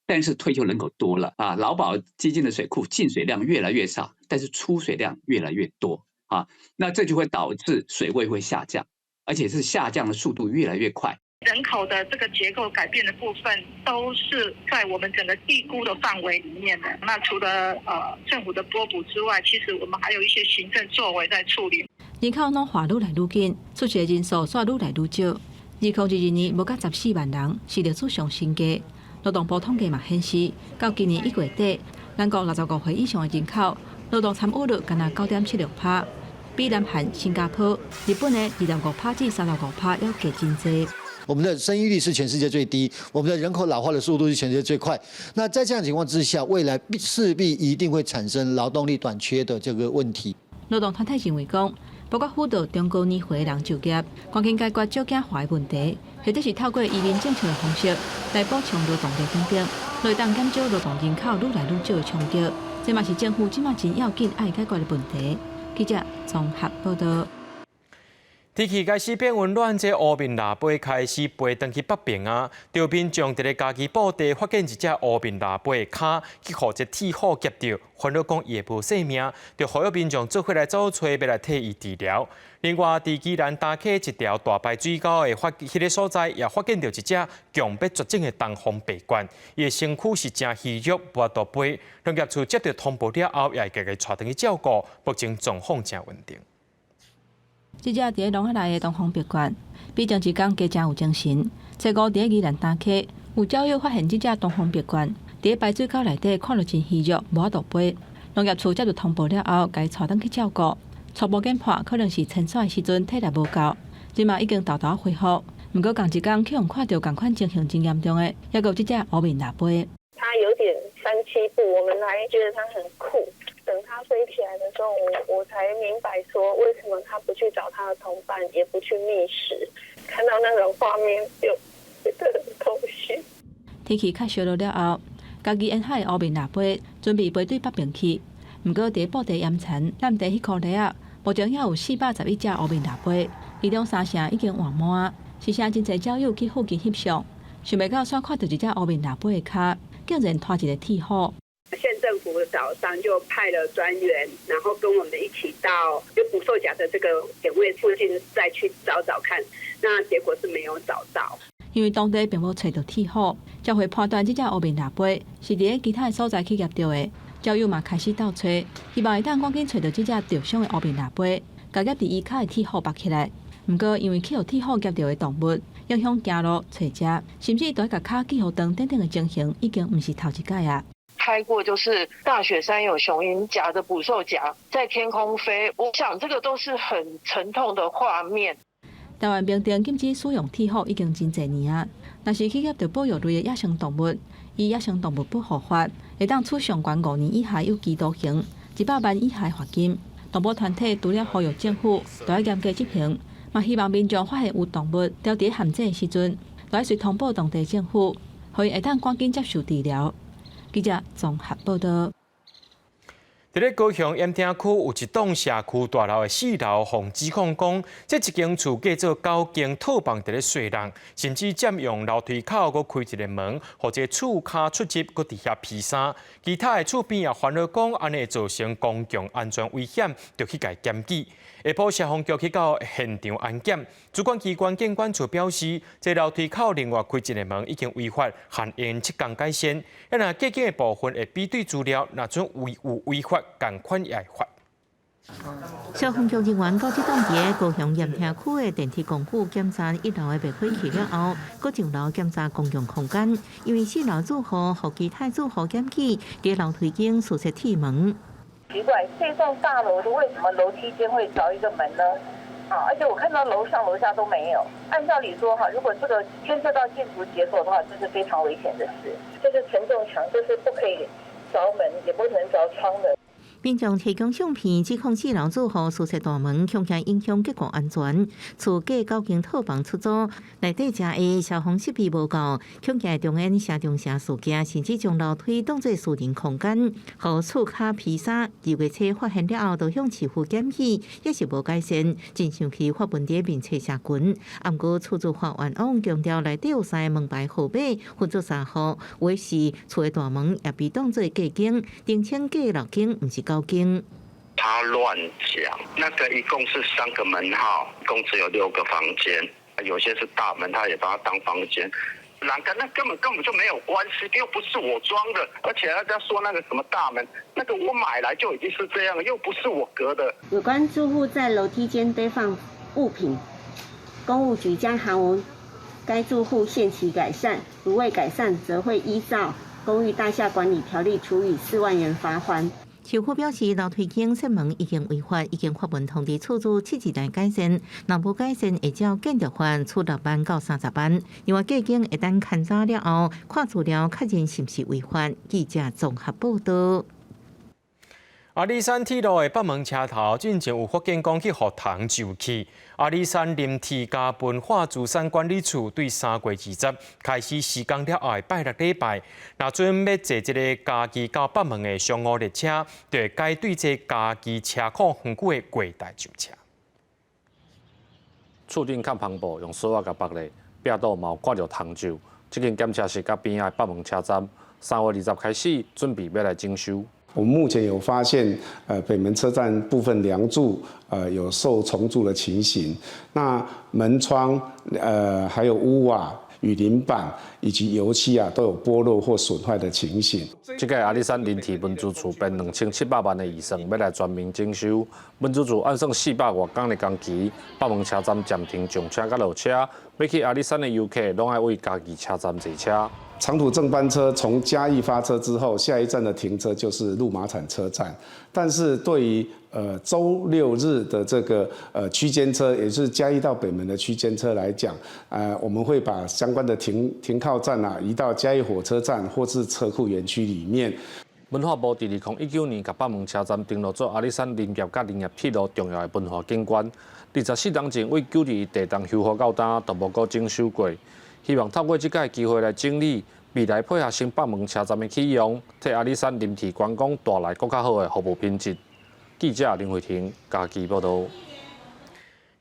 但是退休人口多了啊，勞保基金的水庫進水量越來越少，但是出水量越來越多啊，那這就會導致水位會下降，而且是下降的速度越來越快。人口的這個結構改變的部分，都是在我們整個預估的範圍裡面的。那除了政府的撥補之外，其實我們還有一些行政作為在處理。人口老化愈來愈緊，出世人數煞愈來愈少。2022年無到14萬人，是歷史上新低。勞動部統計嘛顯示，到今年1月底，咱國65歲以上的人口勞動參與率干焦9.76%，比南韓、新加坡、日本的25%至35%猶低真濟。我們的生育率是全世界最低，我們的人口老化的速度是全世界最快。那在這樣情況之下，未來必勢必一定會產生勞動力短缺的這個問題。勞動團體認為講，包括輔導中高年歲的人就業，趕緊解決少子化的問題，或者是透過移民政策的方式來補充勞動力等等，來當減少勞動人口愈來愈少的衝擊。這嘛是政府這馬真要緊愛解決的問題。記者綜合報道。天氣開始變溫暖，這烏面蜊飛開始飛轉去北邊啊。著民眾佇咧嘉義布袋發現一隻烏面蜊飛的跤，去予這鐵虎夾著，煩惱講伊會無性命，就呼籲民眾做伙來走揣，欲來替伊治療。另外，佇宜蘭大溪一條大排水溝的發彼个所在，也發現著一隻強欲絕種的東方白鸛，伊的身軀是誠虛弱，無法度飛。農業處接著通報了後，也會共伊帶轉去照顧，目前狀況誠穩定。這隻佇咧籠仔內的東方白鸛，比前一工加誠有精神。初五佇咧宜蘭大溪，有鳥友發現這隻東方白鸛，佇咧排水溝內底看著真虛弱，無法度飛。農業處接著通報了後，共伊帶轉去照顧。初步研判，可能是遷徙的時陣體力無夠，這馬已經沓沓恢復。毋過仝一工去予看著仝款情形真嚴重的，猶閣有這隻烏面蜊飛。它有點三七步，我們還覺得它很酷。等它飛起來的時候，我才明白說為什麼它不去找它的同伴，也不去覓食。看到那種畫面，就覺得很痛心。天氣較燒熱了後，嘉義沿海的烏面蜊飛準備飛對北邊去。毋過佇布袋鹽田湳地彼箍犁仔，目前猶有411隻烏面蜊飛，其中三成已經換毛。時時真濟鳥友去附近翕相，想袂到煞看著一隻烏面蜊飛的跤，竟然拖一个鐵虎。縣政府早上就派了專員，然後跟我們一起到有捕獸夾的這個點位附近再去找找看，那結果是沒有找到。因為當地並無揣著鐵虎，才會判斷這隻烏面蜊飛是佇咧其他的所在去夾著的。鳥友嘛開始鬥揣，希望會當趕緊揣著這隻著傷的烏面蜊飛，共夾佇伊跤的鐵虎縛起來。毋過因為去予鐵虎夾著的動物影響行路、揣食，甚至著愛共跤寄予斷等等的情形，已經毋是頭一擺啊。拍過就是大雪山有雄鷹夾著捕獸夾在天空飛，我想這個都是很沉痛的畫面。台灣明定禁止使用鐵虎已經真濟年啊，若是去夾著保育類的野生動物，依野生動物保護法，會當處上懸5年以下有期徒刑、100萬以下罰金。動保團體除了呼籲政府，著愛嚴格執行，嘛希望民眾發現有動物牢佇陷阱的時陣，就愛隨通報當地政府，予𪜶會當趕緊接受治療。記者綜合報道。佇咧高雄鹽埕區有一棟社區大樓的四樓，予指控講，這一間厝改做九間套房佇咧稅人，甚至佔用樓梯口閣開一个門，予這厝跤出入，閣佇遐披衫。其他的厝邊也煩惱講，按呢會造成公共安全危險，著去共檢舉。下晡消防局去到現場安檢，主管機關警管處表示，這樓梯口另外開一个門已經違法，限延七工改善。啊，若隔間的部分會比對資料，若準違有違法，仝款也會罰。消防局人員到這棟佇高雄鹽埕區的電梯公寓檢查一樓的滅火器了後，閣上樓檢查公共空間，因為四樓住戶予其他住戶檢舉，佇樓梯間私設鐵門。奇怪，這棟大樓的為什麼樓梯間會鑿一個門呢？啊，而且我看到樓上樓下都沒有。按照理說哈，如果這個牽涉到建築結構的話，這是非常危險的事。這是承重牆，這是不可以鑿門，也不能鑿窗的。民眾提供相片，指控四樓住戶私設大門，恐驚影響結構安全。厝蓋九間套房出租，內底遮的消防設備無夠，恐驚重演城中城事件，甚至將樓梯當作私人空間，予厝跤披衫。二月初發現了後，就向市府檢舉，也是無改善，真生氣發文佇面冊社群。毋過厝主發願往強調內底有三个門牌號碼，分做三戶，有的是厝的大門也被當作隔間，澄清隔六間，毋是九間。他亂講，那個一共是三個門號，一共只有六個房間，有些是大門，他也把它當房間。欄杆那根本就沒有關係，又不是我裝的，而且人家說那個什麼大門，那個我買來就已經是這樣，又不是我隔的。有關住戶在樓梯間堆放物品，工務局將函文該住戶限期改善，如未改善，則會依照公寓大廈管理條例處以4萬元罰鍰。市府表示，樓梯間設門已經違法，已經發文通知厝主7日內改善，若無改善，會照建築法處6萬到30萬。另外，隔間會當勘查了後，看資料確認是毋是違法。記者綜合報道。阿里山鐵路的北門車頭進前有發現講去予蟲蛀去。阿里山林鐵加文化資產管理處對3月20開始施工了後，拜六禮拜，若準欲坐這个嘉義到北門的商務列車，就會改對這嘉義車庫園區的月台上車。厝頂崁帆布用索仔共縛咧，壁倒嘛有掛著蟲蛀。這間檢車室佮邊仔的北門車站，3月20開始準備欲來整修。我們目前有發現，北門車站部分梁柱，有受蟲蛀的情形。那門窗，還有屋瓦、雨淋板以及油漆啊，都有剝落或損壞的情形。這屆阿里山林鐵文資處編2700萬的預算，欲來全面整修。文資處按算400外工的工期，北門車站暫停上車佮落車，欲去阿里山的遊客，攏愛對嘉義車站坐車。長途正班車從嘉義發車之後，下一站的停車就是鹿馬場車站。但是對於週六日的這個區間車，也就是嘉義到北門的區間車來講，我們會把相關的停靠站啊移到嘉義火車站或是車庫園區裡面。文化部佇2019年共北門車站登錄做阿里山林業佮林業鐵路重要的文化景觀。24年前對92地動修復到今，都無閣整修過。希望透過這擺機會來整理，未來配合新北門車站的啟用，替阿里山林鐵觀光帶來閣較好的服務品質。記者林慧婷嘉義報道。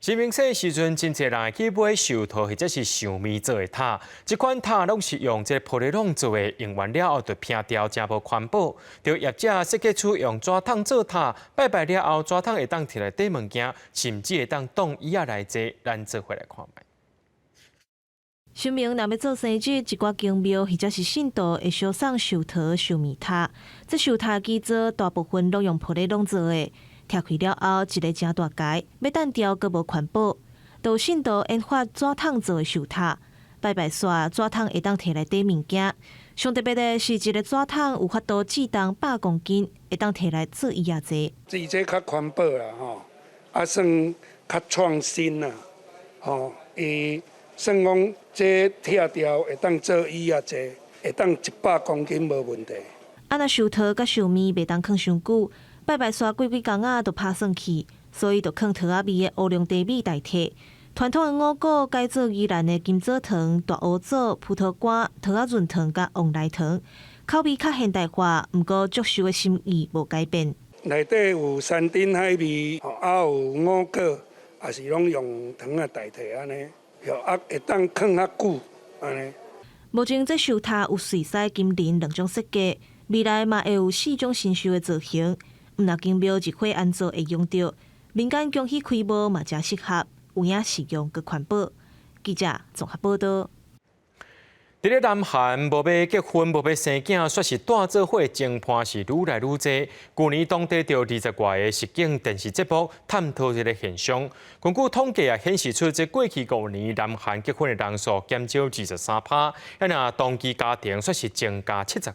清明節時陣，真濟人會去買壽桃或者是壽麵做的塔。這款塔攏是用這玻璃籠做的，用完了後就撇掉，誠無環保。就業者設計出用紙筒做塔，拜拜了後，紙筒會當提來綴物件，甚至會當當椅仔來坐。咱做伙來看覓。神明若欲做生日，一寡宮廟或者是信徒會相送壽桃、壽麵塔。這壽塔基座大部分攏用玻璃籠做的，拆開了後，一个誠大台，欲擲掉閣無環保。就有信徒研發紙筒做的壽塔，拜拜煞紙筒會當提來綴物件。上特別的是，一个紙筒有法度載重100公斤，會當提來做椅仔坐。伊這較環保啦，吼，啊算較創新啦，吼，伊算講這拆掉會當做椅仔坐，會當100公斤無問題。啊，若壽桃佮壽麵袂當囥傷久，拜拜煞過幾工仔就拍酸去，所以就囥桃仔味的烏龍茶米代替。傳統的五穀改做宜蘭的金棗糖、大烏棗、葡萄乾、桃仔潤糖佮旺來糖，口味較現代化，毋過祝壽的心意無改變。內底有山珍海味，啊有五穀，也是攏用糖仔代替按呢，啊會當囥較久按呢。目前這壽塔有瑞士金銀兩種設計，未來嘛會有四種神獸的造型。毋若宮廟入伙安做會用著，民間恭喜開幕嘛誠適合，有影實用閣環保。記者綜合報導。佇咧南韓，無欲結婚、無欲生囝，煞是蹛做伙情伴是愈來愈濟。舊年當地著20外个實境電視節目探討這个現象。根據統計啊，顯示出這過去5年南韓結婚的人數減少23%，啊若同居家庭煞是增加75%。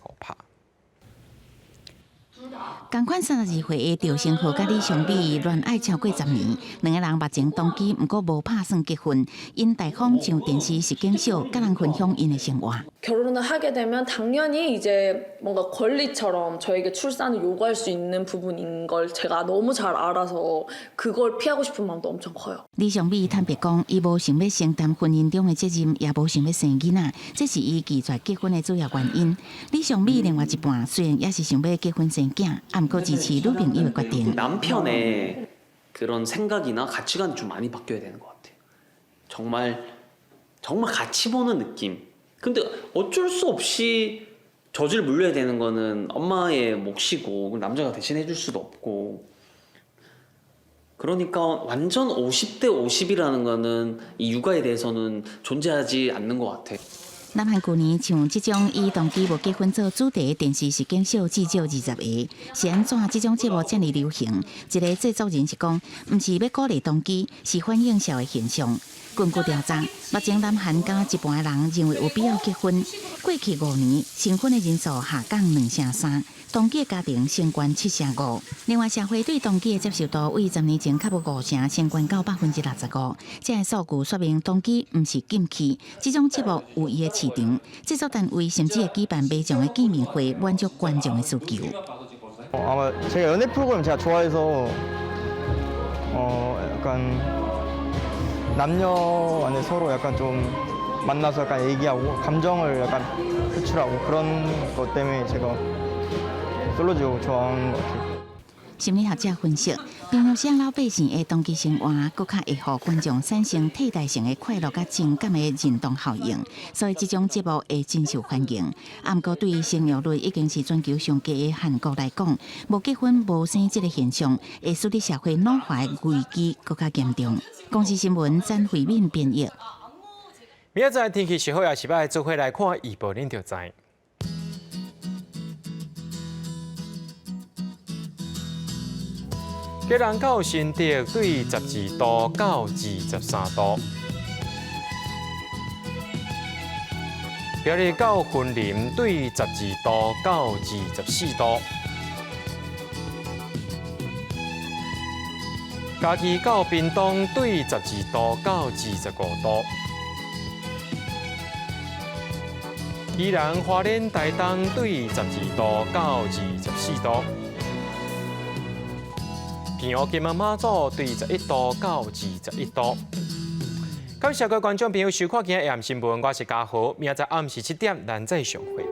仝款32歲的趙成浩佮李尚美戀愛超過10年，兩个人目前同居，毋過無拍算結婚。𪜶大方上電視實境秀，佮人分享𪜶的生活。 결혼을하게되면당연히이제뭔가권리처럼저에게출산을요구할수있는 부분인 걸제가너무잘알아서그걸피하고싶은마음도엄청커요。 李尚美坦白講，伊無想欲承擔婚姻中的責任，也無想欲生囡仔，這是伊拒絕結婚的主要原因。李尚美另外一半雖然也是想欲結婚生囝，毋過支持女朋友的決定。 남편의그런생각이나가치관이좀많이바뀌어야되는것같아요정말정말같이보는느낌 근데어쩔수없이젖을물려야되는거는엄마의몫이고 남자가대신해줄수도없고그러니까완전 50대 50이라는거는이육아에대해서는존재하지않는것같아。 南韓舊年像這種以同居無結婚做主題的電視實境秀至少20個，是按怎這種節目遮爾流行？一個製作人是講，毋是欲鼓勵同居，是反映社會現象。根據調查，目前南韓敢若一半的人認為有必要結婚。過去5年，新婚的人數下降2成3，同居的家庭升懸7成5。另外，社會對同居的接受度為10年前較無5成，升懸到65%。這个數據說明同居毋是禁忌，這種節目有伊的市場，製作單位甚至會舉辦馬上的見面會，滿足觀眾的需求。 아마 제가 연애 프로그램 제가 좋아해서 어 약간 남녀 간에 서로 약간 좀 만나서 약간 얘기하고 감정을 약간 표출하고 그런 것 때문에 제가 솔로지옥 좋아하는 것 같아요. 心理學者分析，平常時老百姓的同居生活，閣較會予觀眾產生替代性的快樂佮情感的認同效應，所以這種節目會真受歡迎。啊，毋過對於生育率已經是全球上低的韓國來講，無結婚無生這个現象，會使得社會老化的危機閣較嚴重。公視新聞詹慧敏編譯。明仔載天氣是好抑是䆀，做伙來看預報，恁就知。基隆到新竹對12度到23度，苗栗到雲林對12度到24度，嘉義到屏東對12度到25度，宜蘭花蓮台東對12度到24度。平湖金門馬祖對11度到21度。感謝各位觀眾朋友收看今日的新聞，我是嘉豪，明仔載暗時7點，咱再相會。